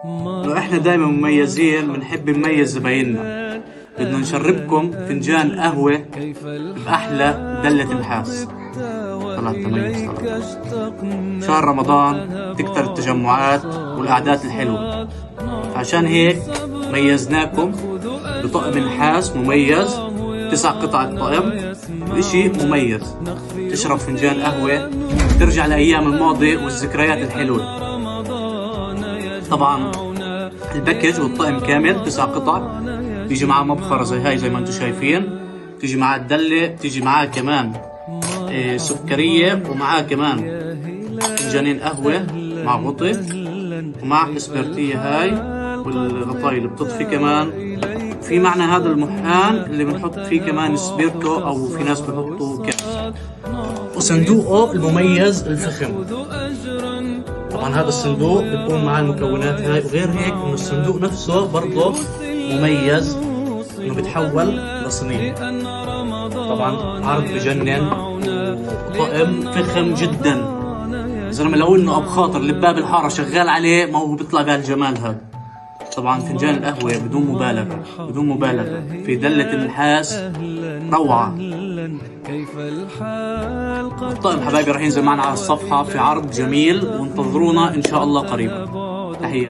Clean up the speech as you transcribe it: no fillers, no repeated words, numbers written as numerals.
إنه إحنا دايما مميزين، بنحب نميز زبايننا. بدنا نشربكم فنجان قهوة بأحلى دلة نحاس. طلع التميز، طلع. شهر رمضان تكتر التجمعات والقعدات الحلوة، عشان هيك ميزناكم بطقم نحاس مميز، 9 قطع الطقم، وإشي مميز. تشرب فنجان قهوة ترجع لأيام الماضي والذكريات الحلوة. طبعا ال package والطقم كامل 9 قطع، تيجي معاه مبخرة زي هاي زي ما انتم شايفين، تيجي معاه الدلة، تيجي معاه كمان سكرية، ومعاه كمان فنجانين قهوة مع غطي ومع اسبرتية هاي والغطاي اللي بتطفي كمان. في معنا هذا المحان اللي بنحط فيه كمان سبيرتو، او في ناس بحطوا كاس، وصندوقه المميز الفخم. طبعا هذا الصندوق بيكون معاه المكونات هاي، وغير هيك انه الصندوق نفسه برضه مميز انه بيتحول لصينية. طبعا عرض بجنن وطقم فخم جدا. زلمة لو انه ابو خاطر اللي بباب الحارة شغال عليه ما هو بيطلع بهالجمال هذا. طبعا فنجان القهوة بدون مبالغة، بدون مبالغة في دلة النحاس روعة. الطقم حبايبي رح ينزل معنا على الصفحة في عرض جميل، وانتظرونا إن شاء الله قريبا. تحية.